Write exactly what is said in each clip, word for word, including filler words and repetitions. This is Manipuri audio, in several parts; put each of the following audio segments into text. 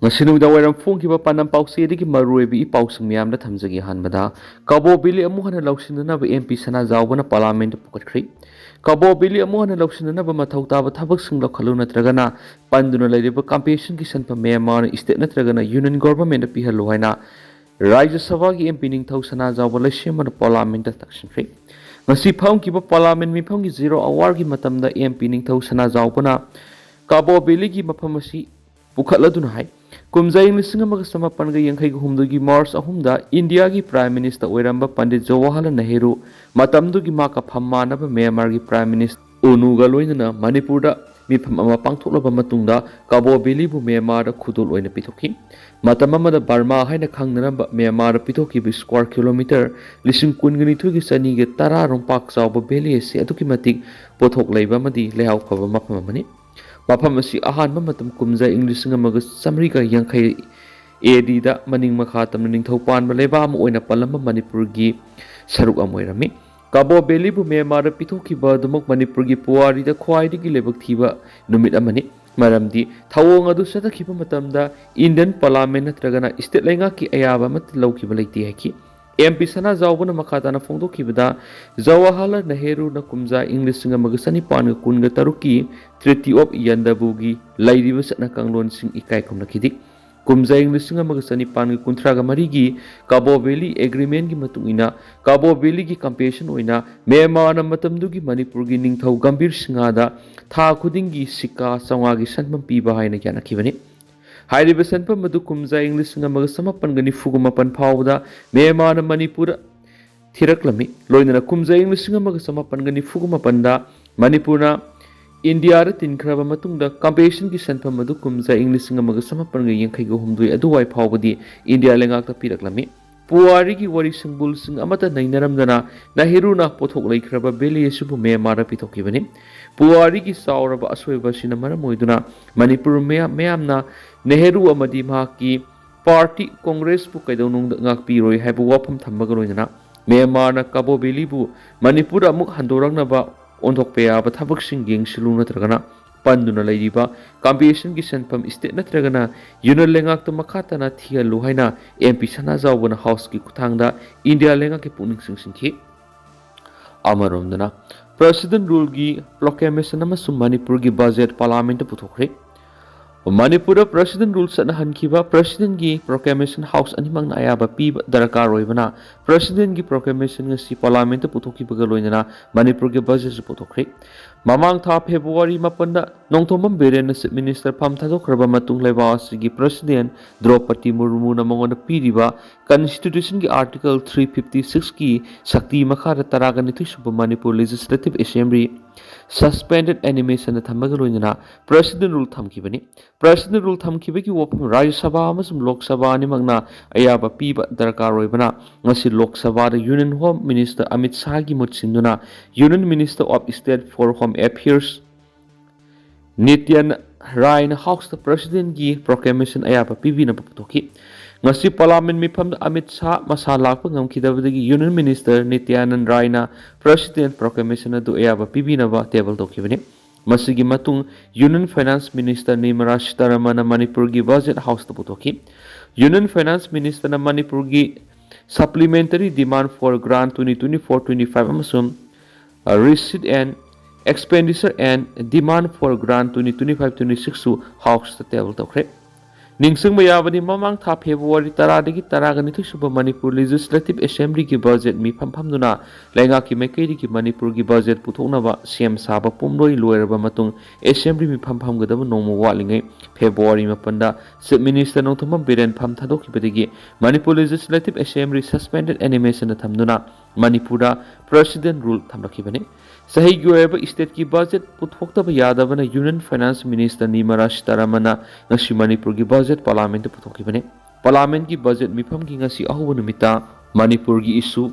ꯉꯁꯤ ꯅꯨꯃꯤꯗꯥꯡ ꯋꯥꯏꯔꯝ ꯐꯣꯡꯈꯤꯕ ꯄꯥꯟꯗꯝ ꯄꯥꯎꯆꯦꯗꯒꯤ ꯃꯔꯨꯑꯣꯏꯕ ꯏ ꯄꯥꯎꯁꯤꯡ ꯃꯌꯥꯝꯗ ꯊꯝꯖꯒꯦ꯫ ꯑꯍꯥꯟꯕꯗ, ꯀꯕꯣ ꯚꯦꯂꯤ ꯑꯃꯨꯛ ꯍꯟꯅ ꯂꯧꯁꯤꯟꯅꯅꯕ ꯑꯦꯝ ꯄꯤ ꯁꯅꯥꯖꯥꯎꯕꯅ ꯄꯥꯔꯂꯤꯌꯥꯃꯦꯟꯠꯇ ꯄꯨꯈꯠꯈ꯭ꯔꯦ꯫ ꯀꯕꯣ ꯚꯦꯂꯤ ꯑꯃꯨꯛ ꯍꯟꯅ ꯂꯧꯁꯤꯟꯅꯅꯕ ꯃꯊꯧ ꯇꯥꯕ ꯊꯕꯛꯁꯤꯡ ꯂꯧꯈꯠꯂꯨ ꯅꯠꯇ꯭ꯔꯒꯅ ꯄꯟꯗꯨꯅ ꯂꯩꯔꯤꯕ ꯀꯝꯄꯦꯟꯁꯦꯁꯟꯒꯤ ꯁꯦꯟꯐꯝ ꯃ꯭ꯌꯥꯟꯃꯥꯔꯅ ꯁ꯭ꯇꯦꯠ ꯅꯠꯇ꯭ꯔꯒꯅ ꯌꯨꯅꯤꯌꯟ ꯒꯣꯚꯔꯟꯃꯦꯟꯠꯇ ꯄꯤꯍꯜꯂꯨ ꯍꯥꯏꯅ ꯔꯥꯖ꯭ꯌ ꯁꯚꯥꯒꯤ ꯑꯦꯝ ꯄꯤ ꯅꯤꯡꯊꯧ ꯁꯅꯥꯖꯥꯎꯕ ꯂꯩꯁꯦꯝꯕꯅ ꯄꯥꯔꯂꯤꯌꯥꯃꯦꯟꯠꯇ ꯇꯛꯁꯤꯟꯈ꯭ꯔꯦ꯫ ꯉꯁꯤ ꯐꯝꯈꯤꯕ ꯄꯥꯔꯂꯤꯌꯥꯃꯦꯟꯠ ꯃꯤꯐꯝꯒꯤ ꯖꯤꯔꯣ ꯑꯋꯥꯔꯒꯤ ꯃꯇꯝꯗ ꯑꯦꯝ ꯄꯤ ꯅꯤꯡꯊꯧ ꯁꯅꯥꯖꯥꯎꯕꯅ ꯀꯕꯣ ꯚꯦꯂꯤꯒꯤ ꯃꯐꯝ ꯑꯁꯤ ꯄꯨꯈꯠꯂꯗꯨꯅ ꯍꯥꯏ, ꯀꯨꯝꯖꯥ ꯏꯪ ꯂꯤꯁꯤꯡ ꯑꯃꯒ ꯆꯃꯥꯄꯟꯒ ꯌꯥꯡꯈꯩꯒ ꯍꯨꯝꯗꯣꯏꯒꯤ ꯃꯥꯔꯆ ꯑꯍꯨꯝꯗ ꯏꯟꯗꯤꯌꯥꯒꯤ ꯄ꯭ꯔꯥꯏꯝ ꯃꯤꯅꯤꯁꯇꯔ ꯑꯣꯏꯔꯝꯕ ꯄꯟꯗꯤꯠ ꯖꯋꯥꯍꯔꯂꯥꯜ ꯅꯦꯍꯔꯨ, ꯃꯇꯝꯗꯨꯒꯤ ꯃꯥꯀ ꯐꯝ ꯃꯥꯟꯅꯕ ꯃ꯭ꯌꯥꯟꯃꯥꯔꯒꯤ ꯄ꯭ꯔꯥꯏꯝ ꯃꯤꯅꯤꯁꯇꯔ ꯎꯅꯨꯒ ꯂꯣꯏꯅꯅ ꯃꯅꯤꯄꯨꯔꯗ ꯃꯤꯐꯝ ꯑꯃ ꯄꯥꯡꯊꯣꯛꯂꯕ ꯃꯇꯨꯡꯗ ꯀꯕꯣ ꯚꯦꯂꯤꯕꯨ ꯃ꯭ꯌꯥꯟꯃꯥꯔꯗ ꯈꯨꯗꯣꯜ ꯑꯣꯏꯅ ꯄꯤꯊꯣꯛꯈꯤ꯫ ꯃꯇꯝ ꯑꯃꯗ ꯕꯔꯃꯥ ꯍꯥꯏꯅ ꯈꯪꯅꯔꯝꯕ ꯃ꯭ꯌꯥꯟꯃꯥꯔꯗ ꯄꯤꯊꯣꯛꯈꯤꯕ ꯁ꯭ꯀ꯭ꯋꯥꯔ ꯀꯤꯂꯣꯃꯤꯇꯔ ꯂꯤꯁꯤꯡ ꯀꯨꯟꯒ ꯅꯤꯊꯣꯏꯒ ꯆꯅꯤꯒ ꯇꯔꯥ ꯔꯣꯝ ꯄꯥꯛ ꯆꯥꯎꯕ ꯚꯦꯂꯤ ꯑꯁꯤ ꯑꯗꯨꯛꯀꯤ ꯃꯇꯤꯛ ꯄꯣꯠꯊꯣꯛ ꯂꯩꯕ ꯑꯃꯗꯤ ꯂꯩꯍꯥꯎ ꯐꯕ ꯃꯐꯝ ꯑꯃꯅꯤ꯫ ꯃꯐꯝ ꯑꯁꯤ ꯑꯍꯥꯟꯕ ꯃꯇꯝ ꯀꯨꯝꯖꯥ ꯏꯪ ꯂꯤꯁꯤꯡ ꯑꯃꯒ ꯆꯥꯃꯔꯤꯒ ꯌꯥꯡꯈꯩ ꯑꯦ ꯗꯤꯗ ꯃꯅꯤꯡ ꯃꯈꯥ ꯇꯝꯅ ꯅꯤꯡꯊꯧ ꯄꯥꯟꯕ ꯂꯩꯕꯥꯛ ꯑꯃ ꯑꯣꯏꯅ ꯄꯜꯂꯝꯕ ꯃꯅꯤꯄꯨꯔꯒꯤ ꯁꯔꯨꯛ ꯑꯃ ꯑꯣꯏꯔꯝꯃꯤ꯫ ꯀꯕꯣ ꯚꯦꯂꯤꯕꯨ ꯃ꯭ꯌꯥꯟꯃꯥꯔꯗ ꯄꯤꯊꯣꯛꯈꯤꯕ ꯑꯗꯨꯃꯛ ꯃꯅꯤꯄꯨꯔꯒꯤ ꯄꯨꯋꯥꯔꯤꯗ ꯈ꯭ꯋꯥꯏꯗꯒꯤ ꯂꯥꯏꯕꯛ ꯊꯤꯕ ꯅꯨꯃꯤꯠ ꯑꯃꯅꯤ, ꯃꯔꯝꯗꯤ ꯊꯧꯑꯣꯡ ꯑꯗꯨ ꯆꯠꯊꯈꯤꯕ ꯃꯇꯝꯗ ꯏꯟꯗꯤꯌꯟ ꯄꯥꯔꯂꯤꯌꯥꯃꯦꯟꯠ ꯅꯠꯇ꯭ꯔꯒꯅ ꯁ꯭ꯇꯦꯠ ꯂꯩꯉꯥꯛꯀꯤ ꯑꯌꯥꯕ ꯑꯃꯠꯇ ꯂꯧꯈꯤꯕ ꯂꯩꯇꯦ ꯍꯥꯏꯈꯤ꯫ ꯑꯦꯝ ꯄꯤ ꯁꯅꯥꯖꯥꯎꯕꯅ ꯃꯈꯥ ꯇꯥꯅ ꯐꯣꯡꯗꯣꯛꯈꯤꯕꯗ, ꯖꯋꯥꯍꯔꯂꯥꯜ ꯅꯦꯍꯔꯨꯅ ꯀꯨꯝꯖꯥ ꯏꯪ ꯂꯤꯁꯤꯡ ꯑꯃꯒ ꯆꯅꯤꯄꯥꯟꯒ ꯀꯨꯟꯒ ꯇꯔꯨꯛꯀꯤ ꯇ꯭ꯔꯤꯇꯤ ꯑꯣꯐ ꯌꯟꯗꯕꯨꯒꯤ ꯂꯩꯔꯤꯕ ꯆꯠꯅ ꯀꯥꯡꯂꯣꯟꯁꯤꯡ ꯏꯀꯥꯏ ꯈꯨꯝꯅꯈꯤꯗꯦ꯫ ꯀꯨꯝꯖꯥ ꯏꯪ ꯂꯤꯁꯤꯡ ꯑꯃꯒ ꯆꯅꯤꯄꯥꯟꯒ ꯀꯨꯟꯊ꯭ꯔꯥꯒ ꯃꯔꯤꯒꯤ ꯀꯕꯣ ꯚꯦꯂꯤ ꯑꯦꯒ꯭ꯔꯤꯃꯦꯟꯠꯀꯤ ꯃꯇꯨꯡ ꯏꯟꯅ ꯀꯕꯣ ꯚꯦꯂꯤꯒꯤ ꯀꯝꯄꯦꯟꯁꯦꯁꯟ ꯑꯣꯏꯅ ꯃ꯭ꯌꯥꯟꯃꯥꯔꯅ ꯃꯇꯝꯗꯨꯒꯤ ꯃꯅꯤꯄꯨꯔꯒꯤ ꯅꯤꯡꯊꯧ ꯒꯝꯚꯤꯔ ꯁꯤꯡꯍꯗ ꯊꯥ ꯈꯨꯗꯤꯡꯒꯤ ꯁꯤꯀꯥ ꯆꯥꯝꯃꯉꯥꯒꯤ ꯁꯦꯟꯐꯝ ꯄꯤꯕ ꯍꯥꯏꯅ ꯌꯥꯅꯈꯤꯕꯅꯤ꯫ ꯍꯥꯏꯔꯤꯕ ꯁꯦꯟꯐꯝ ꯑꯗꯨ ꯀꯨꯝꯖꯥ ꯏꯪ ꯂꯤꯁꯤꯡ ꯑꯃꯒ ꯆꯃꯥꯄꯟꯒ ꯅꯤꯐꯨꯒ ꯃꯥꯄꯟ ꯐꯥꯎꯕꯗ ꯃ꯭ꯌꯥꯟꯃꯥꯔꯅ ꯃꯅꯤꯄꯨꯔꯗ ꯊꯤꯔꯛꯂꯝꯃꯤ꯫ ꯂꯣꯏꯅꯅ ꯀꯨꯝꯖꯥ ꯏꯪ ꯂꯤꯁꯤꯡ ꯑꯃꯒ ꯆꯃꯥꯄꯟꯒ ꯅꯤꯐꯨꯒ ꯃꯥꯄꯟꯗ ꯃꯅꯤꯄꯨꯔꯅ ꯏꯟꯗꯤꯌꯥꯗ ꯇꯤꯟꯈ꯭ꯔꯕ ꯃꯇꯨꯡꯗ ꯀꯝꯄꯦꯟꯁꯦꯁꯟꯒꯤ ꯁꯦꯟꯐꯝ ꯑꯗꯨ ꯀꯨꯝꯖꯥ ꯏꯪ ꯂꯤꯁꯤꯡ ꯑꯃꯒ ꯆꯃꯥꯄꯟꯒ ꯌꯥꯡꯈꯩꯒ ꯍꯨꯝꯗꯣꯏ ꯑꯗꯨꯋꯥꯏ ꯐꯥꯎꯕꯗꯤ ꯏꯟꯗꯤꯌꯥ ꯂꯩꯉꯥꯛꯇ ꯄꯤꯔꯛꯂꯝꯃꯤ꯫ ꯄꯨꯋꯥꯔꯤꯒꯤ ꯋꯥꯔꯤ ꯁꯪꯕꯨꯜꯁꯤꯡ ꯑꯃꯠꯇ ꯅꯩꯅꯔꯝꯗꯅ ꯅꯦꯍꯔꯨꯅ ꯄꯣꯠꯊꯣꯛ ꯂꯩꯈ꯭ꯔꯕ ꯚꯦꯂꯤ ꯑꯁꯤꯕꯨ ꯃ꯭ꯌꯥꯟꯃꯥꯔꯗ ꯄꯤꯊꯣꯛꯈꯤꯕꯅꯤ꯫ ꯄꯨꯋꯥꯔꯤꯒꯤ ꯆꯥꯎꯔꯕ ꯑꯁꯣꯏꯕ ꯑꯁꯤꯅ ꯃꯔꯝ ꯑꯣꯏꯗꯨꯅ ꯃꯅꯤꯄꯨꯔ ꯃꯤꯌꯥꯝ, ꯃꯤꯌꯥꯝꯅ ꯅꯦꯍꯔꯨ ꯑꯃꯗꯤ ꯃꯍꯥꯛꯀꯤ ꯄꯥꯔꯇꯤ ꯀꯣꯡꯒ꯭ꯔꯦꯁꯄꯨ ꯀꯩꯗꯧꯅꯨꯡꯗ ꯉꯥꯛꯄꯤꯔꯣꯏ ꯍꯥꯏꯕ ꯋꯥꯐꯝ ꯊꯝꯕꯒ ꯂꯣꯏꯅꯅ ꯃ꯭ꯌꯥꯟꯃꯥꯔꯅ ꯀꯕꯣ ꯚꯦꯂꯤꯕꯨ ꯃꯅꯤꯄꯨꯔꯗ ꯑꯃꯨꯛ ꯍꯟꯗꯣꯔꯛꯅꯕ ꯑꯣꯟꯊꯣꯛꯄ ꯌꯥꯕ ꯊꯕꯛꯁꯤꯡ ꯌꯦꯡꯁꯤꯜꯂꯨ ꯅꯠꯇ꯭ꯔꯒꯅ ꯄꯟꯗꯨꯅ ꯂꯩꯔꯤꯕ ꯀꯝꯄꯦꯟꯁꯦꯁꯟꯒꯤ ꯁꯦꯟꯐꯝ ꯁ꯭ꯇꯦꯠ ꯅꯠꯇ꯭ꯔꯒꯅ ꯌꯨꯅꯤꯌꯟ ꯂꯩꯉꯥꯛꯇ ꯃꯈꯥ ꯇꯥꯅ ꯊꯤꯍꯜꯂꯨ ꯍꯥꯏꯅ ꯑꯦꯝ ꯄꯤ ꯁꯅꯥꯖꯥꯎꯕꯅ ꯍꯥꯎꯁꯀꯤ ꯈꯨꯠꯊꯥꯡꯗ ꯏꯟꯗꯤꯌꯥ ꯂꯩꯉꯥꯛꯀꯤ ꯄꯨꯛꯅꯤꯡ ꯆꯤꯡꯁꯤꯟꯈꯤ꯫ ꯑꯃꯔꯣꯝꯗꯅ, ꯄ꯭ꯔꯦꯁꯤꯗꯦꯟ ꯔꯨꯜꯒꯤ ꯄ꯭ꯔꯣꯀ꯭ꯂꯦꯃꯦꯁꯟ ꯑꯃꯁꯨꯡ ꯃꯅꯤꯄꯨꯔꯒꯤ ꯕꯖꯦꯠ ꯄꯥꯔꯂꯤꯌꯥꯃꯦꯟꯠꯇ ꯄꯨꯊꯣꯛꯈ꯭ꯔꯦ꯫ ꯃꯅꯤꯄꯨꯔꯗ ꯄ꯭ꯔꯦꯁꯤꯗꯦꯟ ꯔꯨꯜ ꯆꯠꯅꯍꯟꯈꯤꯕ ꯄ꯭ꯔꯦꯁꯤꯗꯦꯟꯒꯤ ꯄ꯭ꯔꯣꯀ꯭ꯂꯦꯃꯦꯁꯟ ꯍꯥꯎꯁ ꯑꯅꯤꯃꯛꯅ ꯑꯌꯥꯕ ꯄꯤꯕ ꯗꯔꯀꯥꯔ ꯑꯣꯏꯕꯅ ꯄ꯭ꯔꯦꯁꯤꯗꯦꯟꯒꯤ ꯄ꯭ꯔꯣꯀ꯭ꯂꯦꯃꯦꯁꯟ ꯉꯁꯤ ꯄꯥꯔꯂꯤꯌꯥꯃꯦꯟꯠꯇ ꯄꯨꯊꯣꯛꯈꯤꯕꯒ ꯂꯣꯏꯅꯅ ꯃꯅꯤꯄꯨꯔꯒꯤ ꯕꯖꯦꯠꯁꯨ ꯄꯨꯊꯣꯛꯈ꯭ꯔꯦ꯫ ꯃꯃꯥꯡ ꯊꯥ ꯐꯦꯕ꯭ꯔꯨꯋꯥꯔꯤ ꯃꯥꯄꯟꯗ ꯅꯣꯡꯊꯣꯝꯕꯝ ꯕꯤꯔꯦꯟꯅ ꯆꯤꯐ ꯃꯤꯅꯤꯁꯇꯔ ꯐꯝ ꯊꯥꯗꯣꯛꯈ꯭ꯔꯕ ꯃꯇꯨꯡ ꯂꯩꯕꯥꯛ ꯑꯁꯤꯒꯤ ꯄ꯭ꯔꯦꯁꯤꯗꯦꯟ ꯗ꯭ꯔꯧꯄꯗꯤ ꯃꯨꯔꯃꯨꯅ ꯃꯉꯣꯟꯗ ꯄꯤꯔꯤꯕ ꯀꯟꯁꯇꯤꯇ꯭ꯌꯨꯁꯟꯒꯤ ꯑꯥꯔꯇꯤꯀꯜ ꯊ꯭ꯔꯤ ꯐꯤꯐꯇꯤ ꯁꯤꯛꯁꯀꯤ ꯁꯛꯇꯤ ꯃꯈꯥꯗ ꯇꯔꯥꯒ ꯅꯤꯊꯣꯏ ꯁꯨꯕ ꯃꯅꯤꯄꯨꯔ ꯂꯦꯖꯤꯁꯂꯦꯇꯤꯚ ꯑꯦꯁꯦꯝꯕ꯭ꯂꯤ ꯁꯁꯄꯦꯟꯗꯦꯗ ꯑꯦꯅꯤꯃꯦꯁꯟꯗ ꯊꯝꯕꯒ ꯂꯣꯏꯅꯅ ꯄ꯭ꯔꯦꯁꯤꯗꯦꯟ ꯔꯨꯜ ꯊꯝꯈꯤꯕꯅꯤ꯫ ꯄ꯭ꯔꯦꯁꯤꯗꯦꯟ ꯔꯨꯜ ꯊꯝꯈꯤꯕꯒꯤ ꯋꯥꯐꯝ ꯔꯥꯖ꯭ꯌ ꯁꯚꯥ ꯑꯃꯁꯨꯡ ꯂꯣꯛ ꯁꯚꯥ ꯑꯅꯤꯃꯛꯅ ꯑꯌꯥꯕ ꯄꯤꯕ ꯗꯔꯀꯥꯔ ꯑꯣꯏꯕꯅ ꯉꯁꯤ ꯂꯣꯛ ꯁꯚꯥꯗ ꯌꯨꯅꯤꯌꯟ ꯍꯣꯝ ꯃꯤꯅꯤꯁꯇꯔ ꯑꯃꯤꯠ ꯁꯥꯍꯒꯤ ꯃꯍꯨꯠ ꯁꯤꯟꯗꯨꯅ union minister of state for home affairs Nityananda ꯔꯥꯏꯅ ꯍꯥꯎꯁꯇ ꯄ꯭ꯔꯦꯁꯤꯗꯦꯟꯒꯤ ꯄ꯭ꯔꯣꯀ꯭ꯂꯦꯃꯦꯁꯟ ꯑꯌꯥꯕ ꯄꯤꯕꯤꯅꯕ ꯄꯨꯊꯣꯛꯈꯤ꯫ ꯉꯁꯤ ꯄꯥꯔꯂꯤꯌꯥꯃꯦꯟꯠ ꯃꯤꯐꯝꯗ ꯑꯃꯤꯠ ꯁꯥꯍ ꯃꯁꯥ ꯂꯥꯛꯄ ꯉꯝꯈꯤꯗꯕꯗꯒꯤ ꯌꯨꯅꯤꯌꯟ ꯃꯤꯅꯤꯁꯇꯔ ꯅꯤꯇ꯭ꯌꯥꯅꯟꯗ ꯔꯥꯏꯅ ꯄ꯭ꯔꯦꯁꯤꯗꯦꯟ ꯄ꯭ꯔꯣꯀ꯭ꯂꯦꯃꯦꯁꯟ ꯑꯗꯨ ꯑꯌꯥꯕ ꯄꯤꯕꯤꯅꯕ ꯇꯦꯕꯜ ꯇꯧꯈꯤꯕꯅꯤ꯫ ꯃꯁꯤꯒꯤ ꯃꯇꯨꯡ ꯌꯨꯅꯤꯌꯟ ꯐꯥꯏꯅꯥꯟꯁ ꯃꯤꯅꯤꯁꯇꯔ ꯅꯤꯔꯃꯂꯥ ꯁꯤꯇꯥꯔꯥꯃꯟꯅ ꯃꯅꯤꯄꯨꯔꯒꯤ ꯕꯖꯦꯠ ꯍꯥꯎꯁꯇ ꯄꯨꯊꯣꯛꯈꯤ꯫ ꯌꯨꯅꯤꯌꯟ ꯐꯥꯏꯅꯥꯟꯁ ꯃꯤꯅꯤꯁꯇꯔꯅ ꯃꯅꯤꯄꯨꯔꯒꯤ Supplementary Demand for Grant twenty twenty-four twenty-five ꯑꯃꯁꯨꯡ Receipt and Expenditure and Demand for Grant twenty twenty-five twenty-six ꯁꯨ ꯍꯥꯎꯁꯇ ꯇꯦꯕꯜ ꯇꯧꯈ꯭ꯔꯦ꯫ ꯅꯤꯡꯁꯤꯡꯕ ꯌꯥꯕꯗꯤ, ꯃꯃꯥꯡ ꯊꯥ ꯐꯦꯕ꯭ꯔꯨꯋꯥꯔꯤ ꯇꯔꯥꯗꯒꯤ ꯇꯔꯥꯒ ꯅꯤꯊꯣꯏ ꯁꯨꯕ ꯃꯅꯤꯄꯨꯔ ꯂꯦꯖꯤꯁꯂꯦꯇꯤꯚ ꯑꯦꯁꯦꯝꯕ꯭ꯂꯤꯒꯤ ꯕꯖꯦꯠ ꯃꯤꯐꯝ ꯐꯝꯗꯨꯅ ꯂꯩꯉꯥꯛꯀꯤ ꯃꯥꯏꯀꯩꯗꯒꯤ ꯃꯅꯤꯄꯨꯔꯒꯤ ꯕꯖꯦꯠ ꯄꯨꯊꯣꯛꯅꯕ ꯁꯦꯝ ꯁꯥꯕ ꯄꯨꯝꯂꯣꯏ ꯂꯣꯏꯔꯕ ꯃꯇꯨꯡ ꯑꯦꯁꯦꯝꯕ꯭ꯂꯤ ꯃꯤꯐꯝ ꯐꯝꯒꯗꯕ ꯅꯣꯡꯃ ꯋꯥꯠꯂꯤꯉꯩ ꯐꯦꯕ꯭ꯔꯨꯋꯥꯔꯤ ꯃꯥꯄꯟꯗ ꯆꯤꯐ ꯃꯤꯅꯤꯁꯇꯔ ꯅꯣꯡꯊꯣꯝꯕꯝ ꯕꯤꯔꯦꯟ ꯐꯝ ꯊꯥꯗꯣꯛꯈꯤꯕꯗꯒꯤ ꯃꯅꯤꯄꯨꯔ ꯂꯦꯖꯤꯁꯂꯦꯇꯤꯚ ꯑꯦꯁꯦꯝꯕ꯭ꯂꯤ ꯁꯁꯄꯦꯟꯗꯦꯗ ꯑꯦꯅꯤꯃꯦꯁꯟꯗ ꯊꯝꯗꯨꯅ ꯃꯅꯤꯄꯨꯔꯗ ꯄ꯭ꯔꯦꯁꯤꯗꯦꯟ ꯔꯨꯜ ꯊꯝꯂꯛꯈꯤꯕꯅꯤ꯫ ꯆꯍꯤꯒꯤ ꯑꯣꯏꯕ ꯁ꯭ꯇꯦꯠꯀꯤ ꯕꯖꯦꯠ ꯄꯨꯊꯣꯛꯇꯕ ꯌꯥꯗꯕꯅ ꯌꯨꯅꯤꯌꯟ ꯐꯥꯏꯅꯥꯟꯁ ꯃꯤꯅꯤꯁꯇꯔ ꯅꯤꯔꯃꯂꯥ ꯁꯤꯇꯥꯔꯥꯃꯟꯅ ꯉꯁꯤ ꯃꯅꯤꯄꯨꯔꯒꯤ ꯕꯖꯦꯠ ꯄꯥꯔꯂꯤꯌꯥꯃꯦꯟꯠꯇ ꯄꯨꯊꯣꯛꯈꯤꯕꯅꯤ꯫ ꯄꯥꯔꯂꯤꯌꯥꯃꯦꯟꯠꯀꯤ ꯕꯖꯦꯠ ꯃꯤꯐꯝꯒꯤ ꯉꯁꯤ ꯑꯍꯧꯕ ꯅꯨꯃꯤꯠꯇ ꯃꯅꯤꯄꯨꯔꯒꯤ ꯏꯁꯨ,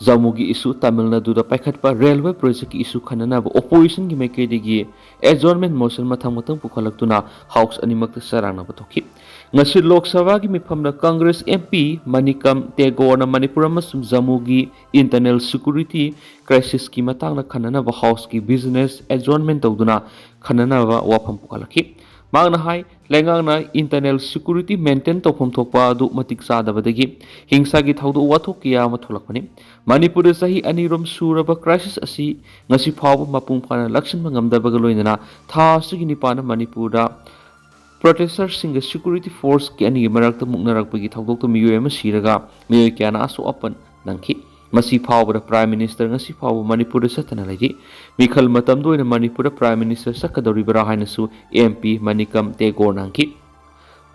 ꯖꯝꯃꯨꯒꯤ ꯏꯁꯨ, ꯇꯥꯃꯤꯜ ꯅꯥꯗꯨꯗ ꯄꯥꯏꯈꯠꯄ ꯔꯦꯜꯋꯦ ꯄ꯭ꯔꯣꯖꯦꯛꯀꯤ ꯏꯁꯨ ꯈꯟꯅꯅꯕ ꯑꯣꯄꯣꯖꯤꯁꯟꯒꯤ ꯃꯥꯏꯀꯩꯗꯒꯤ ꯑꯦꯗꯖꯣꯔꯟꯃꯦꯟꯠ ꯃꯣꯁꯟ ꯃꯊꯪ ꯃꯊꯪ ꯄꯨꯈꯠꯂꯛꯇꯨꯅ ꯍꯥꯎꯁ ꯑꯅꯤꯃꯛꯇ ꯆꯔꯥꯡꯅꯕ ꯊꯣꯛꯈꯤ꯫ ꯉꯁꯤ ꯂꯣꯛ ꯁꯚꯥꯒꯤ ꯃꯤꯐꯝꯗ ꯀꯪꯒ꯭ꯔꯦꯁ M P ꯃꯅꯤꯀꯝ ꯇꯦꯒꯣꯔꯅ ꯃꯅꯤꯄꯨꯔ ꯑꯃꯁꯨꯡ ꯖꯝꯃꯨꯒꯤ internal security crisisꯀꯤ ꯃꯇꯥꯡꯗ ꯈꯟꯅꯅꯕ Houseꯀꯤ business adjournment ꯇꯧꯗꯨꯅ ꯈꯟꯅꯅꯕ ꯋꯥꯐꯝ ꯄꯨꯈꯠꯂꯛꯈꯤ꯫ ꯃꯍꯥꯛꯅ ꯍꯥꯏ, ꯂꯩꯉꯥꯛꯅ internal security maintain ꯇꯧꯐꯝ ꯊꯣꯛꯄ ꯑꯗꯨ ꯃꯇꯤꯛ ꯆꯥꯗꯕꯗꯒꯤ ꯍꯤꯡꯁꯥꯒꯤ ꯊꯧꯗꯣꯛ ꯋꯥꯊꯣꯛ ꯀꯌꯥ ꯑꯃ ꯊꯣꯛꯂꯛꯄꯅꯤ꯫ ꯃꯅꯤꯄꯨꯔꯗ ꯆꯍꯤ ꯑꯅꯤꯔꯣꯝ ꯁꯨꯔꯕ crisis ꯑꯁꯤ ꯉꯁꯤ ꯐꯥꯎꯕ ꯃꯄꯨꯡ ꯐꯥꯅ ꯂꯥꯛꯁꯤꯟꯕ ꯉꯝꯗꯕꯒ ꯂꯣꯏꯅꯅ ꯊꯥ ꯑꯁꯤꯒꯤ ꯅꯤꯄꯥꯟꯗ ꯃꯅꯤꯄꯨꯔꯗ protesters ꯁꯤꯡꯒ security force ꯀꯤ ꯑꯅꯤꯒꯤ ꯃꯔꯛꯇ ꯃꯨꯛꯅꯔꯛꯄꯒꯤ ꯊꯧꯗꯣꯛꯇ ꯃꯤꯑꯣꯏ ꯑꯃ ꯁꯤꯔꯒ ꯃꯤꯑꯣꯏ ꯀꯌꯥꯅ ꯑꯁꯣꯛ ꯑꯄꯟ ꯅꯪꯈꯤ꯫ ꯃꯁꯤ ꯐꯥꯎꯕꯗ Prime Minister ꯉꯁꯤ ꯐꯥꯎꯕ ꯃꯅꯤꯄꯨꯔꯗ ꯆꯠꯇꯅ ꯂꯩꯔꯤ꯫ ꯃꯤꯈꯜ ꯃꯇꯝꯗ ꯑꯣꯏꯅ ꯃꯅꯤꯄꯨꯔꯗ Prime Minister ꯆꯠꯀꯗꯧꯔꯤꯕ꯭ꯔꯥ ꯍꯥꯏꯅꯁꯨ M P ꯃꯅꯤꯀꯝ ꯇꯦꯒꯣꯔꯅ ꯍꯪꯈꯤ꯫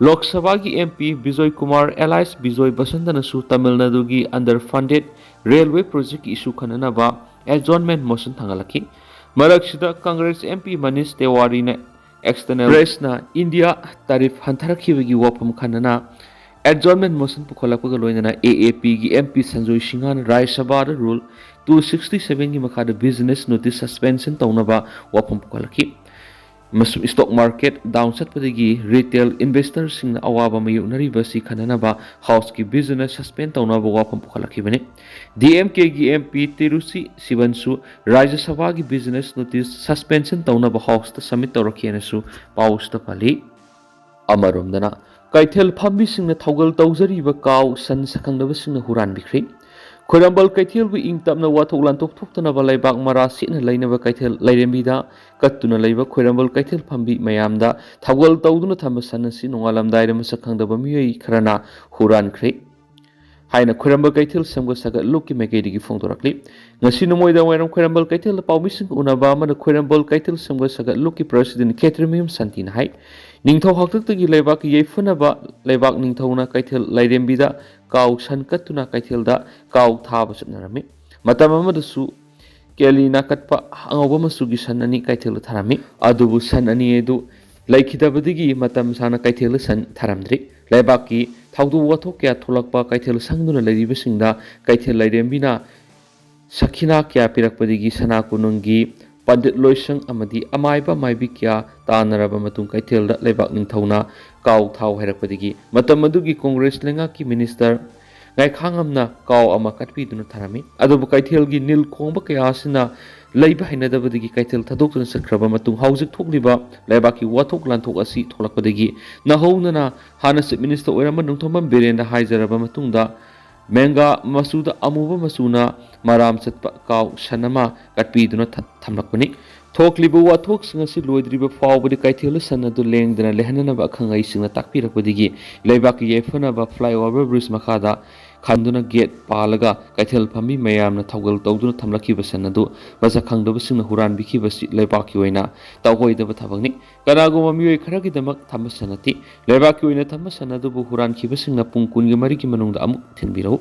ꯂꯣꯛ ꯁꯚꯥꯒꯤ M P Bijoy Kumar alias Bijoy ꯕꯁꯟꯇꯅꯁꯨ Tamil ꯅꯥꯗꯨꯒꯤ underfunded railway projectꯀꯤ issue ꯈꯟꯅꯅꯕ adjournment motion ꯊꯥꯡꯒꯠꯂꯛꯈꯤ꯫ ꯃꯔꯛꯁꯤꯗ Congress M P Manish ꯇꯦꯋꯥꯔꯤꯅ external pressꯅ India tariff ꯍꯟꯊꯔꯛꯈꯤꯕꯒꯤ ꯋꯥꯐꯝ ꯈꯟꯅꯅ adjournment motion ꯄꯨꯈꯠꯂꯛꯄꯒ ꯂꯣꯏꯅꯅ A A Pꯒꯤ M P Sanjoy ꯁꯤꯡꯍꯅ ꯔꯥꯖ꯭ꯌ ꯁꯚꯥꯗ Rule two sixty sevenꯒꯤ ꯃꯈꯥꯗ business notice suspension ꯇꯧꯅꯕ ꯋꯥꯐꯝ ꯄꯨꯈꯠꯂꯛꯈꯤ꯫ ꯑꯃꯁꯨꯡ stock market down ꯆꯠꯄꯗꯒꯤ retail investorꯁꯤꯡꯅ ꯑꯋꯥꯕ ꯃꯥꯌꯣꯛꯅꯔꯤꯕ ꯑꯁꯤ ꯈꯟꯅꯅꯕ Houseꯀꯤ business suspend ꯇꯧꯅꯕ ꯋꯥꯐꯝ ꯄꯨꯈꯠꯂꯛꯈꯤꯕꯅꯤ꯫ D M Kꯒꯤ M P ꯇꯤꯔꯨꯆꯤ ꯁꯤꯕꯟꯁꯨ ꯔꯥꯖ꯭ꯌ ꯁꯚꯥꯒꯤ business notice suspension ꯇꯧꯅꯕ Houseꯇ submit ꯇꯧꯔꯛꯈꯤ ꯍꯥꯏꯅꯁꯨ ꯄꯥꯎꯁꯤꯗ ꯄꯜꯂꯤ꯫ ꯑꯃꯔꯣꯝꯗꯅ, ꯀꯩꯊꯦꯜ ꯐꯝꯕꯤꯁꯤꯡꯅ ꯊꯧꯒꯜ ꯇꯧꯖꯔꯤꯕ ꯀꯥꯎ ꯁꯟ ꯁꯛꯈꯪꯗꯕꯁꯤꯡꯅ ꯍꯨꯔꯥꯟꯕꯤꯈ꯭ꯔꯦ꯫ ꯈ꯭ꯋꯥꯏꯔꯝꯕꯟ ꯀꯩꯊꯦꯜꯕꯨ ꯏꯪ ꯇꯞꯅ ꯋꯥꯊꯣꯛ ꯂꯥꯟꯊꯣꯛ ꯊꯣꯛꯇꯅꯕ ꯂꯩꯕꯥꯛ ꯃꯔꯥ ꯁꯦꯠꯅ ꯂꯩꯅꯕ ꯀꯩꯊꯦꯜ ꯂꯩꯔꯦꯝꯕꯤꯗ ꯀꯠꯇꯨꯅ ꯂꯩꯕ ꯈ꯭ꯋꯥꯏꯔꯝꯕꯟ ꯀꯩꯊꯦꯜ ꯐꯝꯕꯤ ꯃꯌꯥꯝꯗ ꯊꯧꯒꯜ ꯇꯧꯗꯨꯅ ꯊꯝꯕ ꯁꯟ ꯑꯁꯤ ꯅꯣꯡꯉꯥꯜꯂꯝꯗꯥꯏꯗ ꯃꯁꯛ ꯈꯪꯗꯕ ꯃꯤꯑꯣꯏ ꯈꯔꯅ ꯍꯨꯔꯥꯟꯈ꯭ꯔꯦ ꯍꯥꯏꯅ ꯈ꯭ꯋꯥꯏꯔꯝꯕꯟ ꯀꯩꯊꯦꯜ ꯁꯦꯝꯒꯠ ꯁꯥꯒꯠ ꯂꯨꯞꯀꯤ ꯃꯥꯏꯀꯩꯗꯒꯤ ꯐꯣꯡꯗꯣꯔꯛꯂꯤ꯫ ꯉꯁꯤ ꯅꯨꯃꯣꯏꯗ ꯋꯥꯏꯔꯝ ꯈ꯭ꯋꯥꯏꯔꯝꯕꯟ ꯀꯩꯊꯦꯜꯗ ꯄꯥꯎꯃꯤꯁꯤꯡꯒ ꯎꯅꯕ ꯑꯃꯅ ꯈ꯭ꯋꯥꯏꯔꯝꯕꯟ ꯀꯩꯊꯦꯜ ꯁꯦꯝꯒꯠ ꯁꯥꯒꯠ ꯂꯨꯞꯀꯤ president ꯈꯦꯇ꯭ꯔꯤꯃꯌꯨꯝ ꯁꯥꯟꯇꯤꯅ ꯍꯥꯏ, ꯅꯤꯡꯊꯧ ꯍꯥꯛꯇꯛꯇꯒꯤ ꯂꯩꯕꯥꯛꯀꯤ ꯌꯥꯏꯐꯅꯕ ꯂꯩꯕꯥꯛ ꯅꯤꯡꯊꯧꯅ ꯀꯩꯊꯦꯜ ꯂꯩꯔꯦꯝꯕꯤꯗ ꯀꯥꯎ ꯁꯟ ꯀꯠꯇꯨꯅ ꯀꯩꯊꯦꯜꯗ ꯀꯥꯎ ꯊꯥꯕ ꯆꯠꯅꯔꯝꯃꯤ꯫ ꯃꯇꯝ ꯑꯃꯗꯁꯨ ꯀꯦꯂꯤ ꯅꯥꯀꯠꯄ ꯑꯉꯧꯕ ꯃꯆꯨꯒꯤ ꯁꯟ ꯑꯅꯤ ꯀꯩꯊꯦꯜꯗ ꯊꯥꯔꯝꯃꯤ꯫ ꯑꯗꯨꯕꯨ ꯁꯟ ꯑꯅꯤ ꯑꯗꯨ ꯂꯩꯈꯤꯗꯕꯗꯒꯤ ꯃꯇꯝ ꯁꯥꯡꯅ ꯀꯩꯊꯦꯜꯗ ꯁꯟ ꯊꯥꯔꯝꯗ꯭ꯔꯤ꯫ ꯂꯩꯕꯥꯛꯀꯤ ꯊꯧꯗꯣꯛ ꯋꯥꯊꯣꯛ ꯀꯌꯥ ꯊꯣꯛꯂꯛꯄ ꯀꯩꯊꯦꯜ ꯁꯪꯗꯨꯅ ꯂꯩꯔꯤꯕꯁꯤꯡꯗ ꯀꯩꯊꯦꯜ ꯂꯩꯔꯦꯝꯕꯤꯅ ꯁꯈꯤꯅꯥ ꯀꯌꯥ ꯄꯤꯔꯛꯄꯗꯒꯤ ꯁꯅꯥ ꯀꯣꯅꯨꯡꯒꯤ ꯄꯟꯗꯤꯠ ꯂꯣꯏꯁꯪ ꯑꯃꯗꯤ ꯑꯃꯥꯏꯕ ꯃꯥꯏꯕꯤ ꯀꯌꯥ ꯇꯥꯟꯅꯔꯕ ꯃꯇꯨꯡ ꯀꯩꯊꯦꯜꯗ ꯂꯩꯕꯥꯛ ꯅꯤꯡꯊꯧꯅ ꯀꯥꯎ ꯊꯥꯎ ꯍꯥꯏꯔꯛꯄꯗꯒꯤ ꯃꯇꯝ ꯑꯗꯨꯒꯤ ꯀꯣꯡꯒ꯭ꯔꯦꯁ ꯂꯩꯉꯥꯛꯀꯤ ꯃꯤꯅꯤꯁꯇꯔ ꯉꯥꯏꯈꯥꯉꯝꯅ ꯀꯥꯎ ꯑꯃ ꯀꯠꯄꯤꯗꯨꯅ ꯊꯔꯝꯃꯤ꯫ ꯑꯗꯨꯕꯨ ꯀꯩꯊꯦꯜꯒꯤ ꯅꯤꯜ ꯈꯣꯡꯕ ꯀꯌꯥ ꯑꯁꯤꯅ ꯂꯩꯕ ꯍꯩꯅꯗꯕꯗꯒꯤ ꯀꯩꯊꯦꯜ ꯊꯥꯗꯣꯛꯇꯨꯅ ꯆꯠꯈ꯭ꯔꯕ ꯃꯇꯨꯡ ꯍꯧꯖꯤꯛ ꯊꯣꯛꯂꯤꯕ ꯂꯩꯕꯥꯛꯀꯤ ꯋꯥꯊꯣꯛ ꯂꯥꯟꯊꯣꯛ ꯑꯁꯤ ꯊꯣꯛꯂꯛꯄꯗꯒꯤ ꯅꯧꯍꯧꯅꯅ ꯍꯥꯟꯅ ꯆꯤꯐ ꯃꯤꯅꯤꯁꯇꯔ ꯑꯣꯏꯔꯝꯕ ꯅꯣꯡꯊꯣꯝꯕꯝ ꯕꯤꯔꯦꯟꯅ ꯍꯥꯏꯖꯔꯕ ꯃꯇꯨꯡꯗ ꯃꯦꯡꯒꯥ ꯃꯆꯨꯗ ꯑꯃꯨꯕ ꯃꯆꯨꯅ ꯃꯔꯥꯝ ꯆꯠꯄ ꯀꯥꯎ ꯁꯟ ꯑꯃ ꯀꯠꯄꯤꯗꯨꯅ ꯊ-, ꯊꯝꯂꯛꯄꯅꯤ꯫ ꯊꯣꯛꯂꯤꯕ ꯋꯥꯊꯣꯛꯁꯤꯡ ꯑꯁꯤ ꯂꯣꯏꯗ꯭ꯔꯤꯕ ꯐꯥꯎꯕꯗꯤ ꯀꯩꯊꯦꯜꯗ ꯁꯟ ꯑꯗꯨ ꯂꯦꯡꯗꯅ ꯂꯩꯍꯟꯅꯅꯕ ꯑꯈꯪ ꯑꯍꯩꯁꯤꯡꯅ ꯇꯥꯛꯄꯤꯔꯛꯄꯗꯒꯤ ꯂꯩꯕꯥꯛꯀꯤ ꯌꯥꯏꯐꯅꯕ flyover bridge ꯃꯈꯥꯗ ꯈꯟꯗꯨꯅ ꯒꯦꯠ ꯄꯥꯜꯂꯒ ꯀꯩꯊꯦꯜ ꯐꯝꯃꯤ ꯃꯌꯥꯝꯅ ꯊꯧꯒꯜ ꯇꯧꯗꯨꯅ ꯊꯝꯂꯛꯈꯤꯕ ꯁꯟ ꯑꯗꯨ ꯃꯁꯛ ꯈꯪꯗꯕꯁꯤꯡꯅ ꯍꯨꯔꯥꯟꯕꯤꯈꯤꯕꯁꯤ ꯂꯩꯕꯥꯛꯀꯤ ꯑꯣꯏꯅ ꯇꯧꯑꯣꯏꯗꯕ ꯊꯕꯛꯅꯤ꯫ ꯀꯅꯥꯒꯨꯝꯕ ꯃꯤꯑꯣꯏ ꯈꯔꯒꯤꯗꯃꯛ ꯊꯝꯕ ꯁꯟ ꯅꯠꯇꯦ꯫ ꯂꯩꯕꯥꯛꯀꯤ ꯑꯣꯏꯅ ꯊꯝꯕ ꯁꯟ ꯑꯗꯨꯕꯨ ꯍꯨꯔꯥꯟꯈꯤꯕꯁꯤꯡꯅ ꯄꯨꯡ ꯀꯨꯟꯒ ꯃꯔꯤꯒꯤ ꯃꯅꯨꯡꯗ ꯑꯃꯨꯛ ꯊꯤꯟꯕꯤꯔꯛꯎ꯫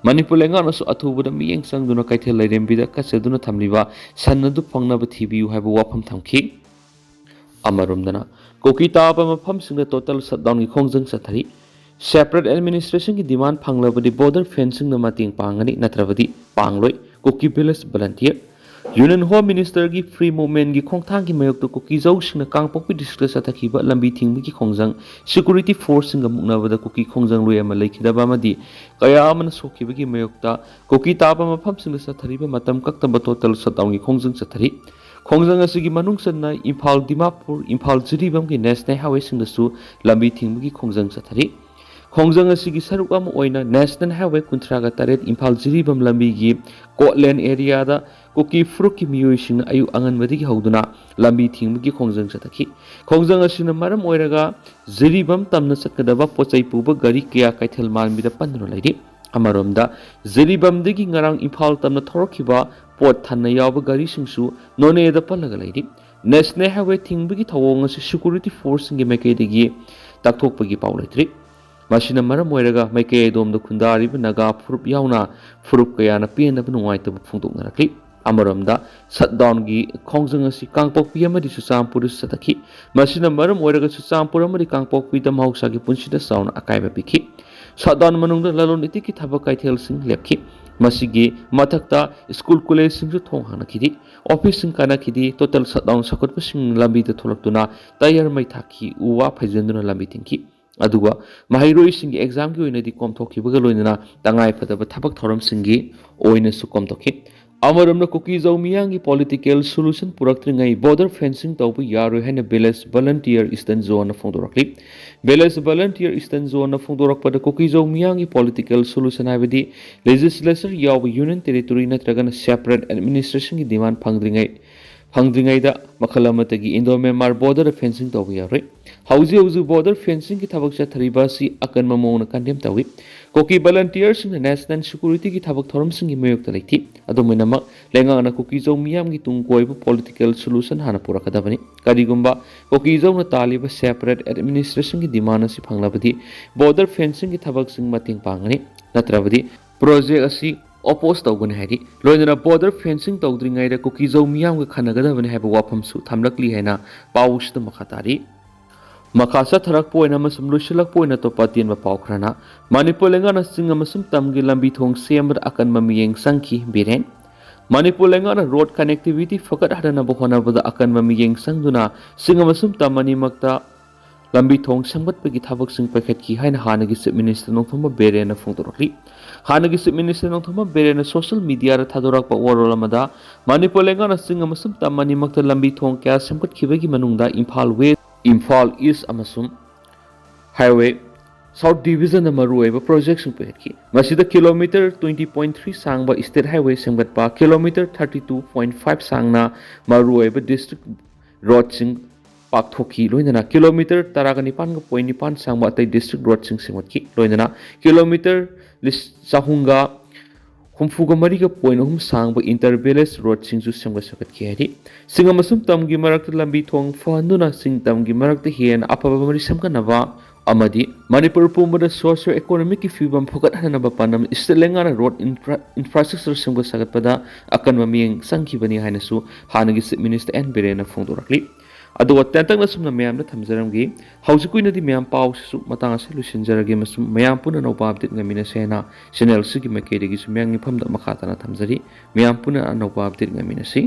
ꯃꯅꯤꯄꯨꯔ ꯂꯩꯉꯥꯛꯅꯁꯨ ꯑꯊꯨꯕꯗ ꯃꯤꯠꯌꯦꯡ ꯆꯪꯗꯨꯅ ꯀꯩꯊꯦꯜ ꯂꯩꯔꯦꯝꯕꯤꯗ ꯀꯠꯆꯗꯨꯅ ꯊꯝꯂꯤꯕ ꯁꯟ ꯑꯗꯨ ꯐꯪꯅꯕ ꯊꯤꯕꯤꯌꯨ ꯍꯥꯏꯕ ꯋꯥꯐꯝ ꯊꯝꯈꯤ꯫ ꯑꯃꯔꯣꯝꯗꯅ ꯀꯨꯀꯤ ꯇꯥꯕ ꯃꯐꯝꯁꯤꯡꯗ total shutdownꯒꯤ ꯈꯣꯡꯖꯪ ꯆꯠꯊꯔꯤ꯫ Separate administrationꯒꯤ demand ꯐꯪꯂꯕꯗꯤ border fenceꯁꯤꯡꯅ ꯃꯇꯦꯡ ꯄꯥꯡꯒꯅꯤ, ꯅꯠꯇ꯭ꯔꯕꯗꯤ ꯄꯥꯡꯂꯣꯏ꯫ ꯀꯨꯀꯤ village volunteer꯫ Union Home Ministerꯒꯤ free movementꯀꯤ ꯈꯣꯡꯊꯥꯡꯒꯤ ꯃꯥꯌꯣꯛꯇ ꯀꯨꯀꯤꯖꯧꯁꯤꯡꯅ ꯀꯥꯡꯄꯣꯛꯄꯤ districtꯇ ꯆꯠꯊꯈꯤꯕ ꯂꯝꯕꯤ ꯊꯤꯡꯕꯒꯤ ꯈꯣꯡꯖꯪ, security forceꯁꯤꯡꯒ ꯃꯨꯛꯅꯕꯗ ꯀꯨꯀꯤ ꯈꯣꯡꯖꯪꯂꯣꯏ ꯑꯃ ꯂꯩꯈꯤꯗꯕ ꯑꯃꯗꯤ ꯀꯌꯥ ꯑꯃꯅ ꯁꯣꯛꯈꯤꯕꯒꯤ ꯃꯥꯌꯣꯛꯇ ꯀꯨꯀꯤ ꯇꯥꯕ ꯃꯐꯝꯁꯤꯡꯗ ꯆꯠꯊꯔꯤꯕ ꯃꯇꯝ ꯀꯛꯇꯕ total shutdownꯒꯤ ꯈꯣꯡꯖꯪ ꯆꯠꯊꯔꯤ꯫ ꯈꯣꯡꯖꯪ ꯑꯁꯤꯒꯤ ꯃꯅꯨꯡ ꯆꯟꯅ ꯏꯝꯐꯥꯜ ꯗꯤꯃꯥꯄꯨꯔ, ꯏꯝꯐꯥꯜ ꯖꯤꯔꯤꯕꯥꯝꯒꯤ national highwayꯁꯤꯡꯗꯁꯨ ꯂꯝꯕꯤ ꯊꯤꯡꯕꯒꯤ ꯈꯣꯡꯖꯪ ꯆꯠꯊꯔꯤ꯫ ꯈꯣꯡꯖꯪ ꯑꯁꯤꯒꯤ ꯁꯔꯨꯛ ꯑꯃ ꯑꯣꯏꯅ national highway ꯀꯨꯟꯊ꯭ꯔꯥꯒ ꯇꯔꯦꯠ ꯏꯝꯐꯥꯜ ꯖꯤꯔꯤꯕꯥꯝ ꯂꯝꯕꯤꯒꯤ ꯀꯣꯠꯂꯦꯟ areaꯗ ꯀꯨꯀꯤ ꯐꯨꯔꯨꯞꯀꯤ ꯃꯤꯑꯣꯏꯁꯤꯡꯅ ꯑꯌꯨꯛ ꯑꯉꯟꯕꯗꯒꯤ ꯍꯧꯗꯨꯅ ꯂꯝꯕꯤ ꯊꯤꯡꯕꯒꯤ ꯈꯣꯡꯖꯪ ꯆꯠꯊꯈꯤ꯫ ꯈꯣꯡꯖꯪ ꯑꯁꯤꯅ ꯃꯔꯝ ꯑꯣꯏꯔꯒ ꯖꯤꯔꯤꯕꯥꯝ ꯇꯝꯅ ꯆꯠꯀꯗꯕ ꯄꯣꯠꯆꯩ ꯄꯨꯕ ꯒꯥꯔꯤ ꯀꯌꯥ ꯀꯩꯊꯦꯜ ꯃꯥꯟꯕꯤꯗ ꯄꯟꯗꯨꯅ ꯂꯩꯔꯤ꯫ ꯑꯃꯔꯣꯝꯗ ꯖꯤꯔꯤꯕꯥꯝꯗꯒꯤ ꯉꯔꯥꯡ ꯏꯝꯐꯥꯜ ꯇꯝꯅ ꯊꯧꯔꯛꯈꯤꯕ ꯄꯣꯠ ꯊꯟꯅ ꯌꯥꯎꯕ ꯒꯥꯔꯤꯁꯤꯡꯁꯨ ꯅꯣꯅꯦꯗ ꯄꯜꯂꯒ ꯂꯩꯔꯤ꯫ National highway ꯊꯤꯡꯕꯒꯤ ꯊꯧꯑꯣꯡ ꯑꯁꯤ security forceꯁꯤꯡꯒꯤ ꯃꯥꯏꯀꯩꯗꯒꯤ ꯇꯛꯊꯣꯛꯄꯒꯤ ꯄꯥꯎ ꯂꯩꯇ꯭ꯔꯤ꯫ ꯃꯁꯤꯅ ꯃꯔꯝ ꯑꯣꯏꯔꯒ ꯃꯥꯏꯀꯩ ꯑꯗꯣꯝꯗ ꯈꯨꯟꯗꯥꯔꯤꯕ ꯅꯥꯒꯥ ꯐꯨꯔꯨꯞ ꯌꯥꯎꯅ ꯐꯨꯔꯨꯞ ꯀꯌꯥꯅ ꯄꯦꯟꯗꯕ ꯅꯨꯡꯉꯥꯏꯇꯕ ꯐꯣꯡꯗꯣꯛꯅꯔꯛꯂꯤ꯫ ꯑꯃꯔꯣꯝꯗ shutdownꯒꯤ ꯈꯣꯡꯖꯪ ꯑꯁꯤ ꯀꯥꯡꯄꯣꯛꯄꯤ ꯑꯃꯗꯤ ꯆꯨꯔꯆꯥꯟꯄꯨꯔꯗꯁꯨ ꯆꯠꯊꯈꯤ꯫ ꯃꯁꯤꯅ ꯃꯔꯝ ꯑꯣꯏꯔꯒ ꯆꯨꯔꯆꯥꯟꯄꯨꯔ ꯑꯃꯗꯤ ꯀꯥꯡꯄꯣꯛꯄꯤꯗ ꯃꯍꯧꯁꯥꯒꯤ ꯄꯨꯟꯁꯤꯗ ꯆꯥꯎꯅ ꯑꯀꯥꯏꯕ ꯄꯤꯈꯤ꯫ Shutdown ꯃꯅꯨꯡꯗ ꯂꯂꯣꯟ ꯏꯇꯤꯛꯀꯤ ꯊꯕꯛ ꯀꯩꯊꯦꯜꯁꯤꯡ ꯂꯦꯞꯈꯤ꯫ ꯃꯁꯤꯒꯤ ꯃꯊꯛꯇ ꯁ꯭ꯀꯨꯜ ꯀꯣꯂꯦꯖꯁꯤꯡꯁꯨ ꯊꯣꯡ ꯍꯥꯡꯅꯈꯤꯗꯦ꯫ ꯑꯣꯐꯤꯁꯁꯤꯡ ꯀꯥꯟꯅꯈꯤꯗꯦ꯫ ꯇꯣꯇꯜ ꯁꯠꯗꯥꯎꯟ ꯁꯧꯒꯠꯄꯁꯤꯡ ꯂꯝꯕꯤꯗ ꯊꯣꯛꯂꯛꯇꯨꯅ ꯇꯌꯥꯔ ꯃꯩ ꯊꯥꯈꯤ, ꯎ ꯋꯥ ꯐꯩꯖꯤꯟꯗꯨꯅ ꯂꯝꯕꯤ ꯊꯤꯡꯈꯤ꯫ ꯑꯗꯨꯒ ꯃꯍꯩꯔꯣꯏꯁꯤꯡꯒꯤ ꯑꯦꯛꯖꯥꯝꯒꯤ ꯑꯣꯏꯅꯗꯤ ꯀꯣꯝꯊꯣꯛꯈꯤꯕꯒ ꯂꯣꯏꯅꯅ ꯇꯉꯥꯏ ꯐꯗꯕ ꯊꯕꯛ ꯊꯧꯔꯝꯁꯤꯡꯒꯤ ꯑꯣꯏꯅꯁꯨ ꯀꯣꯝꯊꯣꯛꯈꯤ꯫ ꯑꯃꯔꯣꯝꯅ ꯀꯨꯀꯤꯖꯧ ꯃꯤꯌꯥꯝꯒꯤ ꯄꯣꯂꯤꯇꯤꯀꯦꯜ ꯁꯣꯂꯨꯁꯟ ꯄꯨꯔꯛꯇ꯭ꯔꯤꯉꯩ ꯕꯣꯔꯗꯔ ꯐꯦꯟꯁꯤꯡ ꯇꯧꯕ ꯌꯥꯔꯣꯏ ꯍꯥꯏꯅ ꯚꯤꯂꯦꯖ ꯚꯣꯂꯟꯇꯤꯌꯔ ꯏꯁꯇꯔꯟ ꯖꯣꯟꯅ ꯐꯣꯡꯗꯣꯔꯛꯂꯤ꯫ ꯚꯤꯂꯦꯖ ꯚꯣꯂꯟꯇꯤꯌꯔ ꯏꯁꯇꯔꯟ ꯖꯣꯟꯅ ꯐꯣꯡꯗꯣꯔꯛꯄꯗ ꯀꯨꯀꯤꯖꯧ ꯃꯤꯌꯥꯝꯒꯤ ꯄꯣꯂꯤꯇꯤꯀꯦꯜ ꯁꯣꯂꯨꯁꯟ ꯍꯥꯏꯕꯗꯤ ꯂꯦꯖꯤꯁꯂꯦꯆꯔ ꯌꯥꯎꯕ ꯌꯨꯅꯤꯌꯟ ꯇꯦꯔꯤꯇꯣꯔꯤ ꯅꯠꯇ꯭ꯔꯒꯅ ꯁꯦꯄꯔꯦꯠ ꯑꯦꯗꯃꯤꯅꯤꯁꯇ꯭ꯔꯦꯁꯟꯒꯤ ꯗꯤꯃꯥꯟ ꯐꯪꯗ꯭ꯔꯤꯉꯩ ꯐꯪꯗ꯭ꯔꯤꯉꯩꯗ ꯃꯈꯜ ꯑꯃꯠꯇꯒꯤ ꯏꯟꯗꯣ ꯃ꯭ꯌꯥꯟꯃꯥꯔ ꯕꯣꯔꯗꯔ ꯐꯦꯟꯁꯤꯡ ꯇꯧꯕ ꯌꯥꯔꯣꯏ꯫ ꯍꯧꯖꯤꯛ ꯍꯧꯖꯤꯛ ꯕꯣꯔꯗꯔ ꯐꯦꯟꯁꯤꯡꯒꯤ ꯊꯕꯛ ꯆꯠꯊꯔꯤꯕ ꯑꯁꯤ ꯑꯀꯟꯕ ꯃꯑꯣꯡꯗ ꯀꯟꯗꯦꯝ ꯇꯧꯏ꯫ ꯀꯨꯀꯤ ꯚꯣꯂꯟꯇꯤꯌꯔꯁꯤꯡꯅ ꯅꯦꯁꯅꯦꯜ ꯁꯦꯀ꯭ꯌꯨꯔꯤꯇꯤꯒꯤ ꯊꯕꯛ ꯊꯧꯔꯝꯁꯤꯡꯒꯤ ꯃꯥꯌꯣꯛꯇ ꯂꯩꯊꯤ꯫ ꯑꯗꯨꯝ ꯑꯣꯏꯅꯃꯛ, ꯂꯩꯉꯥꯛꯅ ꯀꯨꯀꯤꯖꯧ ꯃꯤꯌꯥꯝꯒꯤ ꯇꯨꯡ ꯀꯣꯏꯕ ꯄꯣꯂꯤꯇꯤꯀꯦꯜ ꯁꯣꯂꯨꯁꯟ ꯍꯥꯟꯅ ꯄꯨꯔꯛꯀꯗꯕꯅꯤ꯫ ꯀꯔꯤꯒꯨꯝꯕ ꯀꯨꯀꯤꯖꯧꯅ ꯇꯥꯜꯂꯤꯕ ꯁꯦꯄꯔꯦꯠ ꯑꯦꯗꯃꯤꯅꯤꯁꯇ꯭ꯔꯦꯁꯟꯒꯤ ꯗꯤꯃꯥꯟ ꯑꯁꯤ ꯐꯪꯂꯕꯗꯤ ꯕꯣꯔꯗꯔ ꯐꯦꯟꯁꯤꯡꯒꯤ ꯊꯕꯛꯁꯤꯡ ꯃꯇꯦꯡ ꯄꯥꯡꯒꯅꯤ꯫ ꯅꯠꯇ꯭ꯔꯕꯗꯤ ꯄ꯭ꯔꯣꯖꯦꯛ ꯑꯁꯤ ꯑꯣꯄꯣꯖ ꯇꯧꯒꯅꯤ ꯍꯥꯏꯔꯤ꯫ ꯂꯣꯏꯅꯅ ꯕꯣꯔꯗꯔ ꯐꯦꯟꯁꯤꯡ ꯇꯧꯗ꯭ꯔꯤꯉꯩꯗ ꯀꯨꯀꯤꯖꯧ ꯃꯤꯌꯥꯝꯒ ꯈꯟꯅꯒꯗꯕꯅꯤ ꯍꯥꯏꯕ ꯋꯥꯐꯝꯁꯨ ꯊꯝꯂꯛꯂꯤ ꯍꯥꯏꯅ ꯄꯥꯎꯁꯤꯗ ꯃꯈꯥ ꯇꯥꯔꯤ꯫ ꯃꯈꯥ ꯆꯠꯊꯔꯛꯄ ꯑꯣꯏꯅ ꯑꯃꯁꯨꯡ ꯂꯣꯏꯁꯤꯜꯂꯛꯄ ꯑꯣꯏꯅ ꯑꯇꯣꯞꯄ ꯑꯇꯦꯟꯕ ꯄꯥꯎ ꯈꯔꯅ, ꯃꯅꯤꯄꯨꯔ ꯂꯩꯉꯥꯛꯅ ꯆꯤꯡ ꯑꯃꯁꯨꯡ ꯇꯝꯒꯤ ꯂꯝꯕꯤ ꯊꯣꯡ ꯁꯦꯝꯕꯗ ꯑꯀꯟꯕ ꯃꯤꯠꯌꯦꯡ ꯆꯪꯈꯤ, ꯕꯤꯔꯦꯟ꯫ ꯃꯅꯤꯄꯨꯔ ꯂꯩꯉꯥꯛꯅ ꯔꯣꯗ ꯀꯅꯦꯛꯇꯤꯚꯤꯇꯤ ꯐꯒꯠꯍꯟꯅꯕ ꯍꯣꯠꯅꯕꯗ ꯑꯀꯟꯕ ꯃꯤꯠꯌꯦꯡ ꯆꯪꯗꯨꯅ ꯆꯤꯡ ꯑꯃꯁꯨꯡ ꯇꯝ ꯑꯅꯤꯃꯛꯇ ꯂꯝꯕꯤ ꯊꯣꯡ ꯁꯦꯝꯒꯠꯄꯒꯤ ꯊꯕꯛꯁꯤꯡ ꯄꯥꯏꯈꯠꯈꯤ ꯍꯥꯏꯅ ꯍꯥꯟꯅꯒꯤ ꯆꯤꯐ ꯃꯤꯅꯤꯁꯇꯔ ꯅꯣꯡꯊꯣꯝꯕꯝ ꯕꯤꯔꯦꯟꯅ ꯐꯣꯡꯗꯣꯔꯛꯂꯤ꯫ ꯍꯥꯟꯅꯒꯤ ꯆꯤꯐ ꯃꯤꯅꯤꯁꯇꯔ ꯅꯣꯡꯊꯣꯝꯕꯝ ꯕꯤꯔꯦꯟꯅ ꯁꯣꯁꯤꯌꯦꯜ ꯃꯤꯗꯤꯌꯥꯗ ꯊꯥꯗꯣꯔꯛꯄ ꯋꯥꯔꯣꯜ ꯑꯃꯗ, ꯃꯅꯤꯄꯨꯔ ꯂꯩꯉꯥꯛꯅ ꯆꯤꯡ ꯑꯃꯁꯨꯡ ꯇꯝ ꯑꯅꯤꯃꯛꯇ ꯂꯝꯕꯤ ꯊꯣꯡ ꯀꯌꯥ ꯁꯦꯝꯒꯠꯈꯤꯕꯒꯤ ꯃꯅꯨꯡꯗ ꯏꯝꯐꯥꯜ ꯋꯦꯁ, ꯏꯝꯐꯥꯜ ꯏꯁ ꯑꯃꯁꯨꯡ ꯍꯥꯏꯋꯦ ꯁꯥꯎꯠ ꯗꯤꯕꯤꯖꯟꯗ ꯃꯔꯨꯑꯣꯏꯕ ꯄ꯭ꯔꯣꯖꯦꯛꯁꯤꯡ ꯄꯥꯏꯈꯠꯈꯤ꯫ ꯃꯁꯤꯗ ꯀꯤꯂꯣꯃꯤꯇꯔ ꯇ꯭ꯋꯦꯟꯇꯤ ꯄꯣꯏꯟ ꯊ꯭ꯔꯤ ꯁꯥꯡꯕ ꯁ꯭ꯇꯦꯠ ꯍꯥꯏꯋꯦ ꯁꯦꯝꯒꯠꯄ, kilometre thirty two point five ꯁꯥꯡꯅ ꯃꯔꯨꯑꯣꯏꯕ ꯗꯤꯁꯇ꯭ꯔꯤꯛ ꯔꯣꯗꯁꯤꯡ ꯄꯥꯛꯊꯣꯛꯈꯤ, ꯂꯣꯏꯅꯅ ꯀꯤꯂꯣꯃꯤꯇꯔ ꯇꯔꯥꯒ ꯅꯤꯄꯥꯟꯒ ꯄꯣꯏꯟ ꯅꯤꯄꯥꯟ ꯁꯥꯡꯕ ꯑꯇꯩ ꯗꯤꯁꯇ꯭ꯔꯤꯛ ꯔꯣꯗꯁꯤꯡ ꯁꯦꯝꯒꯠꯈꯤ, ꯂꯣꯏꯅꯅ ꯀꯤꯂꯣꯃꯤꯇꯔ ꯂꯤꯁ-, ꯆꯍꯨꯝꯒ ꯍꯨꯝꯐꯨꯒ ꯃꯔꯤꯒ ꯄꯣꯏꯟ ꯑꯍꯨꯝ ꯁꯥꯡꯕ ꯏꯟꯇꯔ ꯚꯤꯂꯦꯖ ꯔꯣꯗꯁꯤꯡꯁꯨ ꯁꯦꯝꯒꯠ ꯁꯥꯒꯠꯈꯤ ꯍꯥꯏꯔꯤ꯫ ꯆꯤꯡ ꯑꯃꯁꯨꯡ ꯇꯝꯒꯤ ꯃꯔꯛꯇ ꯂꯝꯕꯤ ꯊꯣꯡ ꯐꯍꯟꯗꯨꯅ ꯆꯤꯡ ꯇꯝꯒꯤ ꯃꯔꯛꯇ ꯍꯦꯟꯅ ꯑꯐꯕ ꯃꯔꯤ ꯁꯦꯝꯒꯠꯅꯕ ꯑꯃꯗꯤ ꯃꯅꯤꯄꯨꯔ ꯄꯨꯝꯕꯗ ꯁꯣꯁꯤꯌꯣ ꯏꯀꯣꯅꯣꯃꯤꯛꯀꯤ ꯐꯤꯕꯝ ꯐꯒꯠꯍꯟꯅꯕ ꯄꯥꯟꯗꯝ ꯁ꯭ꯇꯦꯠ ꯂꯩꯉꯥꯛꯅ ꯔꯣꯗ ꯏꯟꯐ꯭ꯔꯥ-, ꯏꯟꯐ꯭ꯔꯥꯁ꯭ꯇ꯭ꯔꯛꯆꯔ ꯁꯦꯝꯒꯠ ꯁꯥꯒꯠꯄꯗ ꯑꯀꯟꯕ ꯃꯤꯠꯌꯦꯡ ꯆꯪꯈꯤꯕꯅꯤ ꯍꯥꯏꯅꯁꯨ ꯍꯥꯟꯅꯒꯤ ꯆꯤꯐ ꯃꯤꯅꯤꯁꯇꯔ ꯑꯦꯟ ꯕꯤꯔꯦꯟꯅ ꯐꯣꯡꯗꯣꯔꯛꯂꯤ꯫ ꯑꯗꯨꯒ ꯇꯦꯟꯇꯛꯅ ꯁꯨꯝꯅ ꯃꯌꯥꯝꯗ ꯊꯝꯖꯔꯝꯒꯦ꯫ ꯍꯧꯖꯤꯛꯀꯤ ꯑꯣꯏꯅꯗꯤ ꯃꯌꯥꯝ ꯄꯥꯎꯁꯤꯁꯨ ꯃꯇꯥꯡ ꯑꯁꯤ ꯂꯣꯏꯁꯤꯟꯖꯔꯒꯦ꯫ ꯃꯁꯨꯝ ꯃꯌꯥꯝ ꯄꯨꯟꯅ ꯑꯅꯧꯕ update ꯉꯥꯏꯃꯤꯟꯅꯁꯦ ꯍꯥꯏꯅ channel ꯑꯁꯤꯒꯤ ꯃꯥꯏꯀꯩꯗꯒꯤꯁꯨ ꯃꯌꯥꯝꯒꯤ ꯃꯐꯝꯗ ꯃꯈꯥ ꯇꯥꯅ ꯊꯝꯖꯔꯤ꯫ ꯃꯌꯥꯝ ꯄꯨꯟꯅ ꯑꯅꯧꯕ update ꯉꯥꯏꯃꯤꯟꯅꯁꯤ꯫